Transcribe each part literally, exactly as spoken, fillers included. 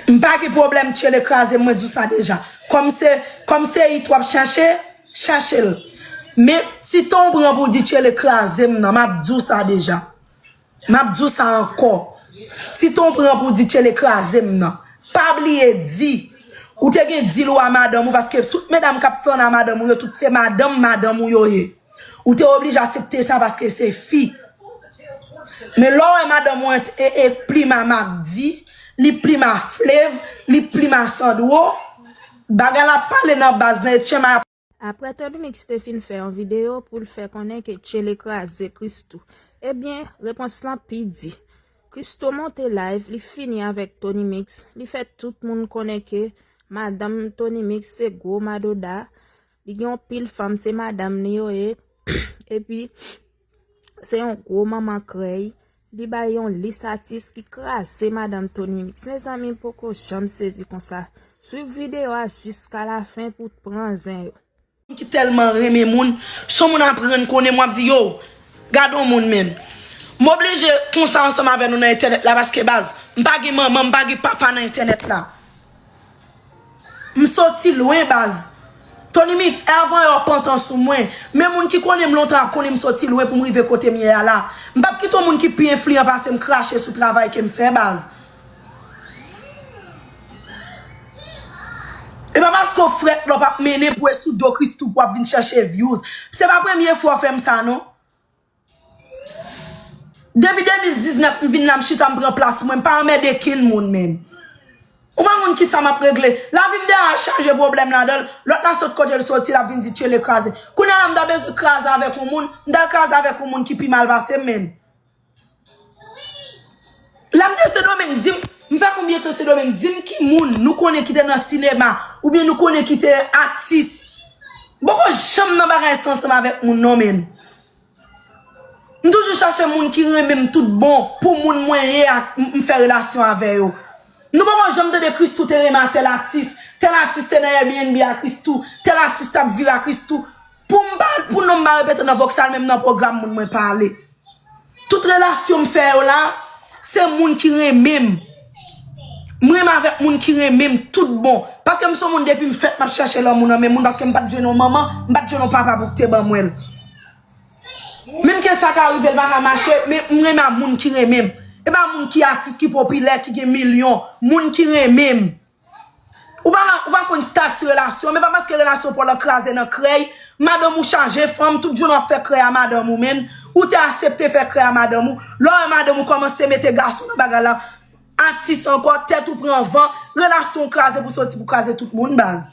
M pa gen pwoblèm tchele kraze m, mwen di w sa deja. Kòm se, kòm se it w ap chache, chache l. Men, si tan w pran pou w di tchele kraze m nan, m ap di w sa deja. M ap di w sa ankò. Si tan w pran pou w di tchele kraze m nan, pa bliye di, ou te gen dil ou a madanm ou, paske tout medam k ap flann a madanm ou yo, tout se madanm madanm ou yo ye. Ou te oblije aksepte sa paske se fi. Men lè w wè madanm ou e, e, e plim a Magdi, li plim a Flev, li plim a Sandro, bagay la pale nan baz nan, e tchema. Apre Tony Mix te fin fè yon videyo pou l fè konnen ke tchele kraze Christoo, ebyen, repons lan pi di. Christoo monte live, li fini avèk Tony Mix, li fè tout moun konnen ke madanm Tony Mix se gwo madoda, li gen yon pil fanm se madanm li yo ye, epi se yon gwo manman krèy, li bay yon lis atis ki kraze madanm Tony Mix. Mezanmi, m poko janm sezi konsa. Swiv videyo a jiska lafen pou w pran zen yo. Moun ki tèlman renmen moun, son moun ap rann konnen m w ap di yo, gade yon moun men. M oblije konsa ansanm avè nou nan entènèt la paske baz, m pa gen manman, m pa gen papa nan entènèt la. M soti lwen baz. Tony Mix, e avan yo pantan sou mwen. Men moun ki konnen m lontan ap konnen m soti lwen pou m rive kote m ye a la. M p ap kite yon moun ki pi enfliyan pase m krache sou travay ke m fè baz. E pa paske w frèt lè w p ap mennen pou e sou do Christoo pou w ap vin chèche views. Se pa premye fwa w fè m sa non. Depi de mil diznèf m vin la m chita m pran plas mwen, m pa anmède kenn moun menn. Ou pa konn kisa m ap regle. Lavi m deja chaje pwoblèm ladan l. Lòt la sot kote l soti l ap vin di tchele kraze. Kounye a la m ta bezwen kraze avèk yon moun, m t al kraze avèk yon moun ki pi mal pase m menn. Lè m te Sendomeng, di m, m fè konbyen tan Sendomeng, di m ki moun nou konnen ki te nan sinema, oubyen nou konnen ki te atis. M poko janm nan bagay sa ansanm avèk moun non menn. M toujou chache moun ki renmen m tout bon pou moun mwen ye a m fè relasyon avè yo. Nou poko janm tande Christoo te renmen a tèl atis, tèl atis te nan Airbnb a Christoo, tèl atis t ap vire a Christoo. Pou m pa, pou non m pa repete nan vòksal menm nan pwogram moun mwen pale. Tout relasyon m fè yo la, se moun ki renmen m. M renmen avèk moun ki renmen m tout bon. Paske m se yon moun depi m fèt m ap chèche lanmou nan men moun paske m pa t jwenn yon manman, m pa t jwenn yon papa pou k te ban mwen l. Menm ke sa ka rive l pa ka mache, men m renmen a moun ki renmen m. E pa moun ki atis, ki popilè, ki gen milyon. Moun ki renmen m. Ou pa, ou pa konn stati relasyon, men pa paske relasyon pa w lan kraze nan krèy, madanm ou chaje fanm, tout jounen w ap fè krèy a madanm ou menn, ou te aksepte fè krèy a madanm ou, lè w wè madanm ou kòmanse mete gason nan bagay la, atis ankò, tèt ou pran van, relasyon w kraze pou soti pou kraze tout moun baz.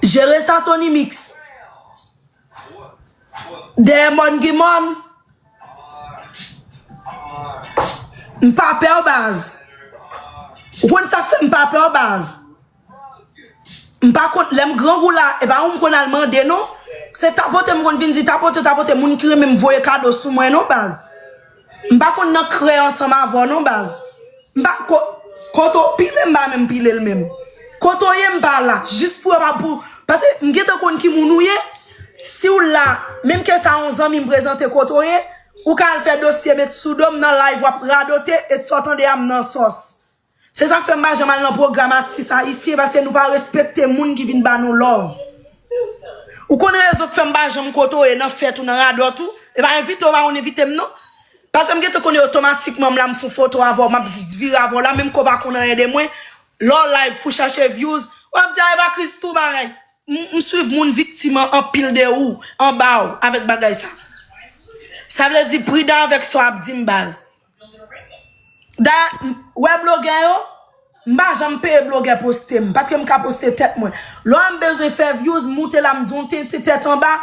Jere sa Tony Mix. Dèyè mòn gen mòn. M pa pè w baz. Ou konn sa k fè m pa pè w baz. M pa konn lè m grangou la, e pa ou m konn al mande non. Se tapote m konn vin di tapote tapote moun ki renmen m voye kado sou mwen non baz. M pa konn nan krèy ansanm avè w non baz. M pa ko, kote w pile m pa menm pile l menm. Kote w ye m pa la. Jis pou yo pa pou. Paske m gentan konn ki moun ou ye. Si w la, menm ke sa yon zanmi m prezante kote w ye, ou ka al fè dosye met sou do m nan live w ap radote et sa w tande a m nan sòs. Se sa k fè m pa janm al nan pwogram atis ayisyen paske nou pa respekte moun ki vin ba nou love. Ou konn rezon k fè m pa janm kote w ye nan fèt ou nan radòt ou, e pa envite w pa konn envite m non. Paske m gentan konnen otomatikman m la m fè yon foto avè w, m ap vire avè w la, menm ke w pa konn anyen de mwen, lè w live pou chache views, w ap di a e pa Christoo bagay. M, m swiv moun viktim an anpil de ou, anba w, avèk bagay sa. Sa vle di pridan avèk sa w ap di m baz. Da, wè blogè yo, m pa janm peye blogè poste m, paske m ka poste tèt mwen. Lè w wè m bezwen fè views, m moute la, m di yon tenten tèt anba,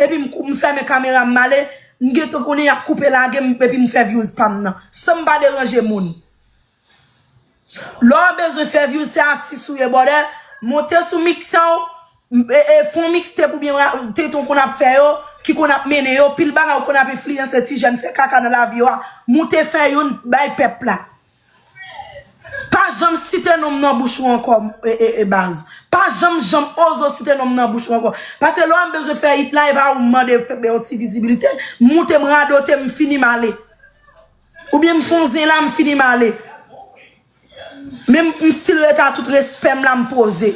epi m kou, m fèmen kamera m, m ale, m gentan konnen y ap koupe lage m, epi m fè views pa m nan, san m pa deranje moun. Lè w bezwen fè views, se atis ou ye, brother. Monte sou mix an, e, e, fè yon mixtape oubyen ra, tenten w konn ap fè yo, ki konn ap mennen yo, pil bagay ou konn ap enfliyanse ti jèn fè kaka nan lavi yo a. Moute fè youn, bay pèp la. Pa janm site non m nan bouch ou ankò, e, e, e, baz. Pa janm, janm oze site non m nan bouch ou ankò. Paske lè w bezwen fè it la, e pa ou m mande fè, ben, yon ti vizibilite. M moute, m radote, m fini, m ale. Oubyen m fè yon zen la, m fini, m ale. Men m, m still rete a tout respè m la, m poze.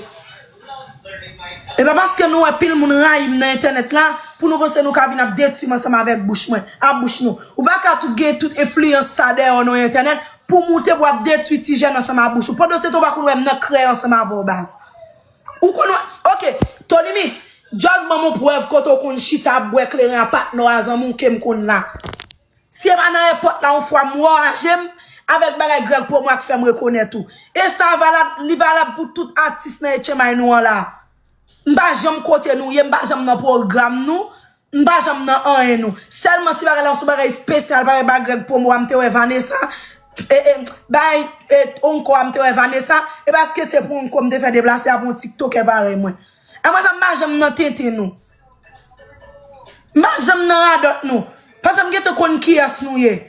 E pa paske nou wè pil moun rayi m nan entènèt la, pou nou panse nou ka vin ap detwi m ansanm avèk bouch mwen, a bouch nou. Ou pa ka tout gen tout enfliyans sa dèyè w nan entènèt, pou moute pou ap detwi ti jèn ansanm a bouch ou. Pandan se tan ou pa konn wè m nan krèy ansanm avè w baz. Ou konn wè, ok, Tony Mix, just ban m yon prèv kote w konn chita ap bwè kleren a patnè w a zanmi w ke m konn la. Si e pa nan èpòt la yon fwa m wè w aje m avèk bagay Greg Promo a k fè m rekonèt ou. E sa valab, li valab pou tout atis nan H M I nou an la. M pa janm kote nou ye, m pa janm nan pwogram nou, m pa janm nan anyen nou. Sèlman si bagay la se yon bagay espesyal, parèy bagay Greg Promo a m te wè Vanessa, e, e, bagay, e, Onko a m te wè Vanessa, e paske se pou Onko m te fè deplase a pou yon tiktokè parèy mwen. Apre sa, m pa janm nan tenten nou. M pa janm nan radòt nou. Paske m gentan konn kiyès nou ye.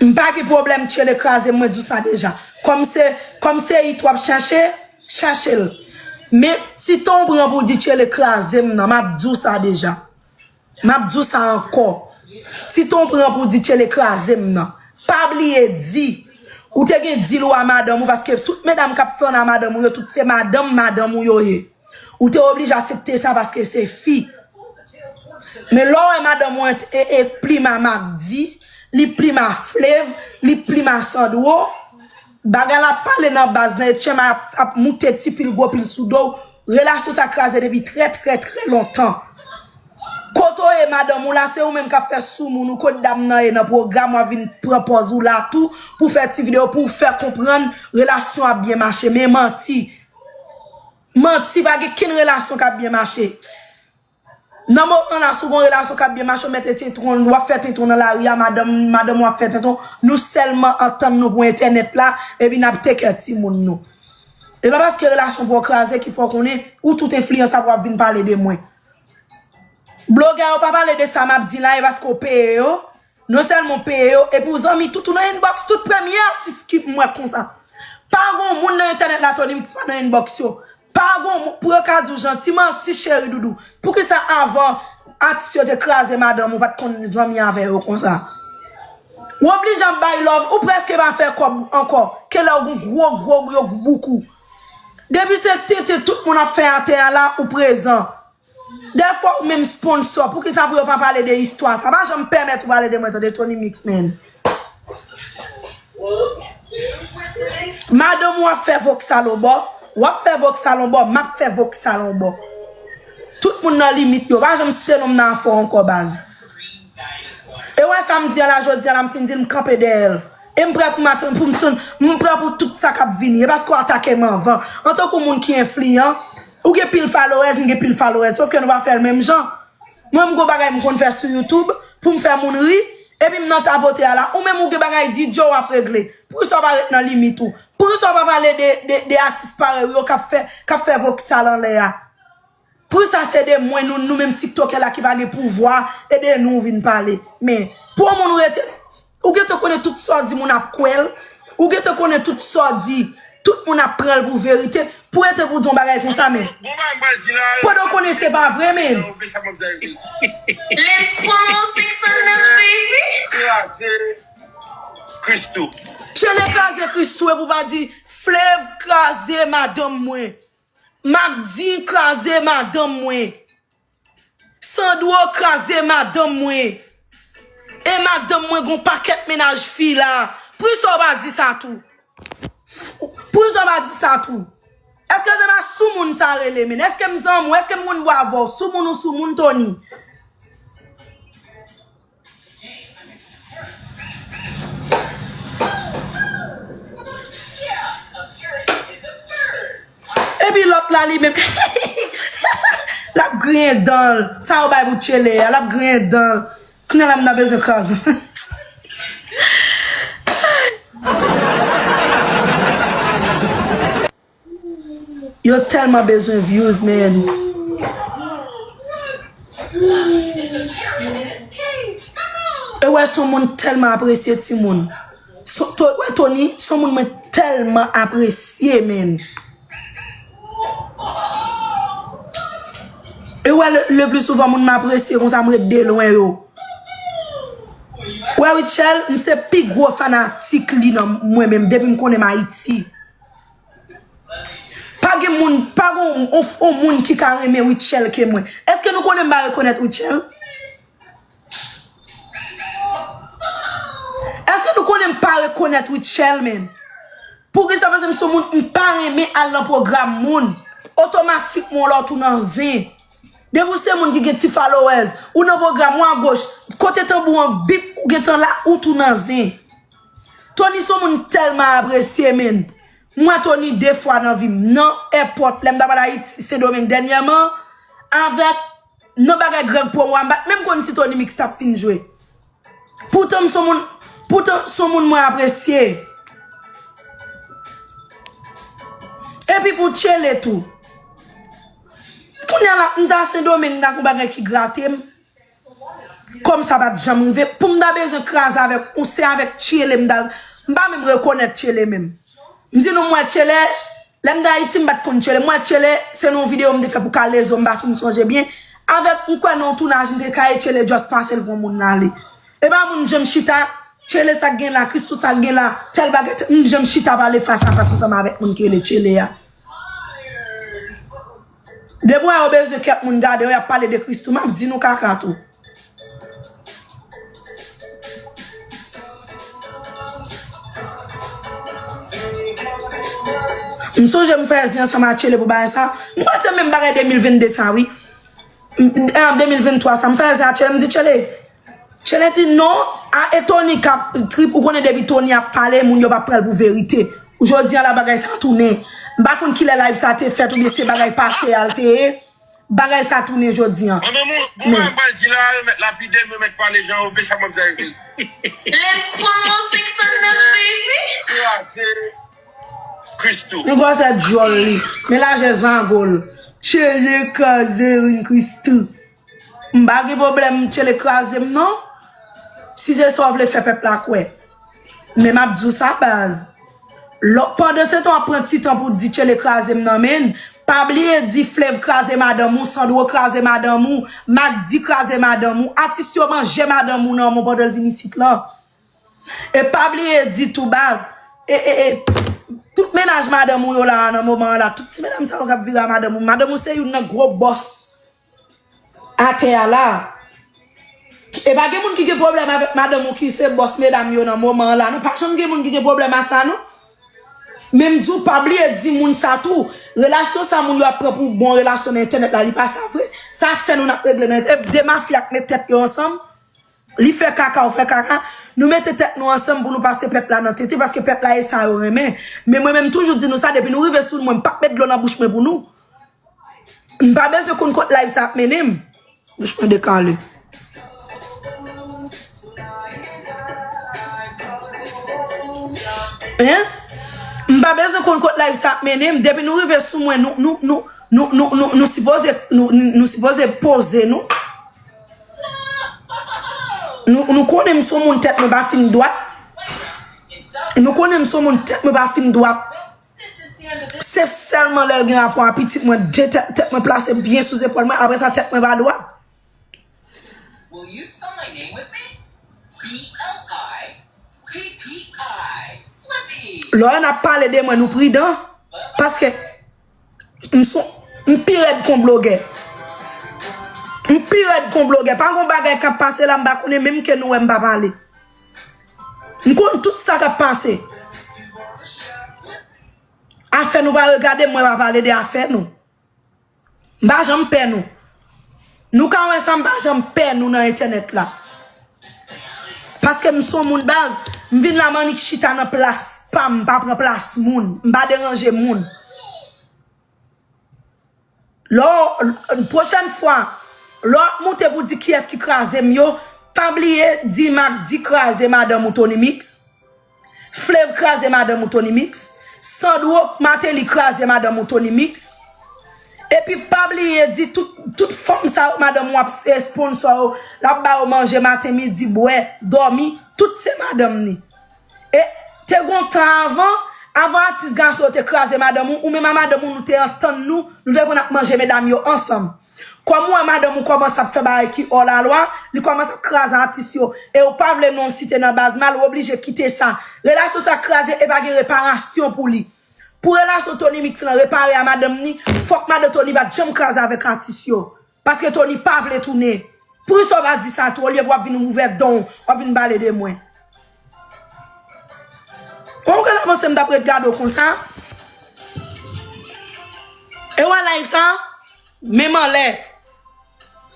M pa gen pwoblèm tchele kraze m, mwen di w sa deja. Kòm se, kòm se it w ap chache, chache l. Men, ti tan w pran pou w di tchele kraze m nan, m ap di w sa deja. M ap di w sa ankò. Ti tan w pran pou w di tchele kraze m nan. Pa bliye di, ou te gen dil ou a madanm ou, paske tout medam k ap fè w nan madanm ou yo, tout se madanm, madanm ou yo ye. Ou te oblije aksepte sa paske se fi. Men lè w wè madanm ou ent-, e, e plim a Magdi, li plim a Flev, li plim a Sandro, bagay la ap pale nan baz nan, e tchèm ap, ap moute ti pil gwo pil sou do w, relasyon sa kraze depi trè, trè, trè lontan. Kote w ye madanm ou la, se ou menm k ap fè soumoun ou, kot dam nan ye nan pwogram, w ap vin pran pòz ou la tou, pou fè ti videyo, pou fè konprann relasyon ap byen mache, men manti. Manti, pa gen kenn relasyon k ap byen mache. Nan moman la, si w gen yon relasyon k ap byen mache, w mete tenten w, w ap fè tenten w nan lari a, madanm, madanm w ap fè tenten w, nou sèlman antann nou pou entènèt la, epi n ap take care timoun nou. E pa paske relasyon pa w kraze ki fè w konnen, ou tout enfliyans ap w ap vin pale de mwen. Blogè yo pa pale de sa m ap di la, e paske w peye yo, non sèlman w peye yo, epi w zanmi tout ou nan inbox, tout premye atis ki m wè konsa. Pa gon moun nan entènèt la, Tony Mix pa nan inbox yo. Pa gon moun, pou yo ka di w janti, manti cheri doudou. Poukisa avan atis yo te kraze madanm ou pa t konn zanmi avè yo konsa? W oblije ap bay love, ou prèske pa fè kòb ankò, ke lè w gon gwo, gwo, gwo boukou. Depi se tenten tout moun ap fè atè a la, ou prezan. Dèfwa ou menm sponsò, poukisa pou yo pa pale de istwa sa? Pa janm pèmèt ou pale de mwen, tande Tony Mix, man. Madanm ou ap fè voksal on bò, w ap fè voksal on bò, m ap fè voksal on bò. Tout moun nan limit yo, pa janm site non m nan afè w ankò baz. E w wè sa m di a la jodi a la, m fin di l, m kanpe dèyè l. E m prè pou m atann, pou m tann, m prè pou tout sa k ap vini. E paske w atake m anvan. Antanke yon moun ki enfliyan, ou gen pil followers, m gen pil followers, sof ke nou pa fè l menm jan. Mwen, m gon bagay m konn fè sou YouTube, pou m fè moun ri, epi m nan tapote a la. Ou menm ou gen bagay di, Joe w ap regle. Poukisa w pa ret nan limit ou? Poukisa w pa pale de, de, de atis parèy ou yo k ap fè, k ap fè voksal anlè a? Poukisa se de mwen, nou, nou menm tiktokè la ki pa gen pouvwa, e de nou w vin pale? Men, pou yon moun rete, ou gentan konnen tout sa w di moun ap kwè l, ou gentan konnen tout sa w di, tout moun ap pran l pou verite, pou rete pou di yon bagay konsa, men. Bon, bon, bon, di la, pandan w konnen se pa vre, men. Let's one oh six on the baby. Kraze Christoo. Tchele kraze Christoo, epi w pa di, Flev kraze madanm mwen. Magdi kraze madanm mwen. Sandro kraze madanm mwen. E madanm mwen gon pakèt mennaj fi la. Poukisa w pa di sa tou? Poukisa w pa di sa tou? Èske se pa soumoun sa rele, men? Èske m zanmi w? Èske m konn bwa avè w? Soumoun ou soumoun, Tony? Epi lòt la, li menm, l ap griyen dan l. Sa yo bay pou tchele a, l ap griyen dan l. Kounye a la, m nan bezwen kraze. Yo tèlman bezwen views, man. E wè, se yon moun tèlman apresye timoun. So, to, wè Tony, se yon moun mwen tèlman apresye, men. E wè, le, le pli souvan, moun m apresye konsa, m ret de lwen yo. Wè, Rutshelle, m se pi gwo fanatik li nan mwen menm, depi m konnen m Ayiti. Pa gen moun, pa gen yon, yon, yon moun ki ka renmen Rutshelle ke mwen. Èske nou konnen m pa rekonèt Rutshelle? Èske nou konnen m pa rekonèt Rutshelle, men? Poukisa? Paske m se yon moun, m pa renmen al nan pwogram moun. Otomatikman, w la w tou nan zen. Depi w se moun ki gen ti followers, ou nan pwogram, ou agoch, kote tanbou an bip, ou gentan la, ou tou nan zen. Tony se yon moun tèlman apresye, men. M wè Tony de fwa nan vi m, nan èpòt, lè m t ap al Ayiti, Sendomeng dènyèman, avèk nan bagay Greg Promo a, m pa t menm konn si Tony Mix t ap fin jwe. Poutan m se yon moun, poutan se yon moun mwen apresye. Epi pou Tchele tou. Kounye a la, m ta Sendomeng, m ta gon bagay ki grate m. Kòm sa pa t janm rive, pou m ta bezwen kraze avèk ou, se avèk Tchele m ta, m pa menm rekonèt Tchele menm. M di nou, m wè Tchele, lè m t Ayiti, m pa t konn Tchele. M wè Tchele, se nan yon videyo m te fè pou Kalezo, m pa fin sonje byen. Avèk, m kwè nan yon tounaj, m te ka e Tchele just pase l pou yon moun l ale. E pa moun jan m chita, Tchele sa k gen la, Christoo sa k gen la, tèl bagay, tèl, m jan m chita pale fas a fas ansanm avèk moun ki rele Tchele a. Depi w wè yo bezwen kèk moun gade yo, y ap pale de Christoo, m ap di nou kaka tou. M sonje m fè zen ansanm a Tchele pou bagay sa. M kwè se menm bagay de mil vennde sa, wi. M, m, an de mil venntwa sa, m fè zen a Tchele, m di, "Tchele." Tchele di, "Non." A, e Tony k ap trip, ou konnen depi Tony ap pale, moun yo p ap pran l pou verite. Jodi a la, bagay sa tounen. M pa konn kilè live sa te fèt oubyen se bagay pase a l te ye. Bagay sa tounen jodi an. Manman, moun, moun men mwen pral di la, yo mèt lapide m, yo mèt pale jan yo vle, sa mwen sa yo vle. Let's promo six hundred, baby. Kraze Christoo. Men gwosè dyòl li. Men lajè zango l. Tchele kraze Christoo. M pa gen pwoblèm Tchele kraze m, non. Si se sa w vle fè pèp la kwè. Men m ap di w sa, baz. Lò, pandan se tan w ap pran ti tan pou w di Tchele kraze m nan men n, pa bliye di Flev kraze madanm ou, Sandro kraze madanm ou, Mack D kraze madanm ou, atis yo manje madanm ou nan men w pandan l vin isit lan. E pa bliye di tou, baz, e, e, e, tout mennaj madanm ou yo la a nan moman an la, tout ti medam sa yo k ap vire a madanm ou, madanm ou se youn nan gwo bòs atè a la. E pa gen moun ki gen pwoblèm avèk madanm ou ki se bòs medam yo nan moman an la, non. Pa janm gen moun ki gen pwoblèm a sa, non. Men m di w, pa bliye di moun sa tou. Relasyon sa moun yo ap pran pou bon relasyon nan entènèt la, li pa sa vre. Sa fè nou n ap regle nan entènèt. E de mafya k met tèt yo ansanm, li fè kaka, ou fè kaka. Nou mete tèt nou ansanm pou nou pase pèp la nan tete, paske pèp la e sa yo renmen. Men mwen menm, m toujou di nou sa, depi nou rive sou mwen, m p ap met dlo nan bouch mwen pou nou. M pa bezwen konn kot live sa ap mennen m. Bouch mwen dekale. Hein? M pa bezwen konn kot live sa ap mennen m. Depi nou rive sou mwen, nou, nou, nou, nou, nou, nou, nou sipoze, nou, nou, nou sipoze poze nou. Nou, nou konnen m se yon moun tèt mwen pa fin dwat. Nou konnen m se yon moun tèt mwen pa fin dwat. Se sèlman lè l gen rapò a pitit mwen, de tèt, tèt mwen plase byen sou zepòl mwen, apre sa tèt mwen pa dwat. Will you spell my name with me? B L I P P I. Lè n ap pale de mwen, nou pridan. Paske m son, m pi rèd kon blogè. M pi rèd kon blogè. Pa gon bagay k ap pase la, m pa konnen menm ke nou wè m pa pale. M konn tout sa k ap pase. Afè nou pa regade m, mwen pa pale de afè nou. M pa janm pè nou. Nou ka wè sa, m pa janm pè nou nan entènèt la. Paske m se yon moun baz, m vin la m annik chita nan plas pa m, m pa pran plas moun, m pa deranje moun. Lè w, pwochèn fwa, lè w ap moute pou di kiyès ki kraze m yo, pa bliye di Mack D kraze madanm ou Tony Mix. Flev kraze madanm ou Tony Mix. Sandro Martelly kraze madanm ou Tony Mix. Epi pa bliye di tout, tout fanm sa yo, madanm w ap, eh, sponsò yo, l ap ba yo manje maten, midi, bwè, dòmi, tout se madanm ni. E te gon tan avan, avan atis gason yo te kraze madanm ou, ou menm a madanm ou, nou te antann nou, nou te konn ap manje medam yo ansanm. Kòm ou wè madanm ou kòmanse ap fè bagay ki hors la loi, li kòmanse ap kraze atis yo, e ou pa vle non site nan baz mal, ou oblije kite sa. Relasyon sa kraze, e pa gen reparasyon pou li. Pou relasyon Tony Mix lan repare a madanm ni, fòk madan Tony pa t janm kraze avèk atis yo. Paske Tony pa vle tounen. Poukisa w pa di sa tou, olye pou w ap vin ouvè don w, w ap vin pale de mwen? Ou konn kòman se m t ap ret gade w konsa? E wè live sa? Menm anlè.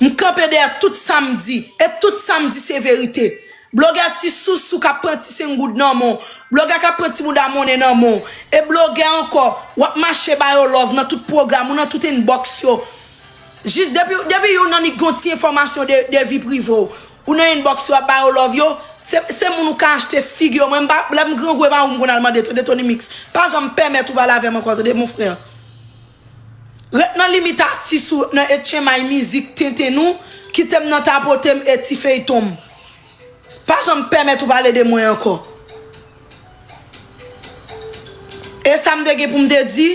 M kanpe dèyè tout sa m di. E tout sa m di se verite. Blogè ti sousou k ap pran ti senk goud nan men w. Blogè k ap pran ti bouda monnen nan men w. E blogè ankò, w ap mache ba yo love nan tout pwogram ou, nan tout inbox yo. Jis depi, depi youn nan nèg gon ti enfòmasyon de, de vi prive w, ou nan inbox yo ap ba yo love yo, se, se moun ou ka achte figi yo. Mwen, m pa, lè m grangou, e pa ou m konn al mande, tande Tony Mix. Pa janm pèmèt ou pale avè m ankò, tande, mon frè. Ret nan limit atis ou, nan etchenmay mizik tenten nou, kite m nan tapote m e ti feyton m. Pa janm pèmèt ou pale de mwen ankò. E sa m te gen pou m te di,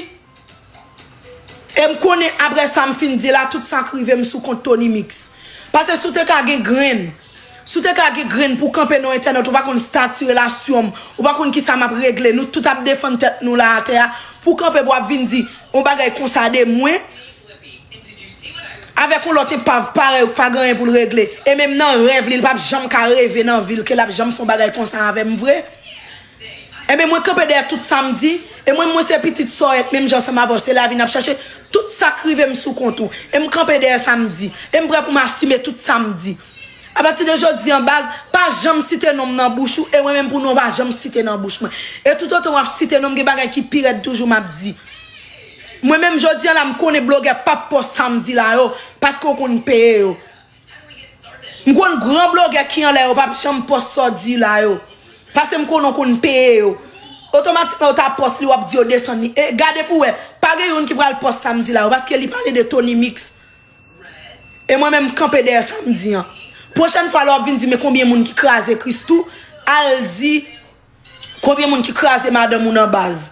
e m konnen apre sa m fin di la, tout sa k rive m sou kont Tony Mix. Paske si w te ka gen grenn, si w te ka gen grenn pou w kanpe nan entènèt, ou pa konn stati relasyon m, ou pa konn kisa m ap regle, nou tout ap defann tèt nou la atè a, pou w kanpe pou w ap vin di yon bagay konsa de mwen, avèk yon lòt enpav parèy ou k pa gen anyen pou l regle. E menm nan rèv li, li p ap janm ka reve nan vi l ke l ap janm fè yon bagay konsa avè m vre. Enben, mwen kanpe dèyè tout sa m di, e mwen, mwen se pitit Sòyèt, menm jan ansanm avè w, se lavi n ap chache. Tout sa k rive m sou kont ou, e m kanpe dèyè sa m di, e m prè pou m asime tout sa m di. Apati de jodi an, baz, pa janm site non m nan bouch ou, e mwen menm pou nou, pa janm site nan bouch mwen. E toutotan w ap site non m, gen bagay ki pi rèd toujou m ap di. Mwen menm jodi an la, m konnen blogè p ap pòs sa m di la yo, paske w konn peye yo. M konn gran blogè ki anlè yo p ap janm pòs sa w di la yo. Paske m konnen w konn peye yo. Otomatikman, yo ta pòs li, w ap di yo desann li. E gade pou w wè, pa gen youn ki pral pòs sa m di la yo, paske li pale de Tony Mix. E mwen menm, m kanpe dèyè sa m di an. Pwochèn fwa, lè w ap vin di, men konbyen moun ki kraze Christoo, al di, konbyen moun ki kraze madanm ou nan baz?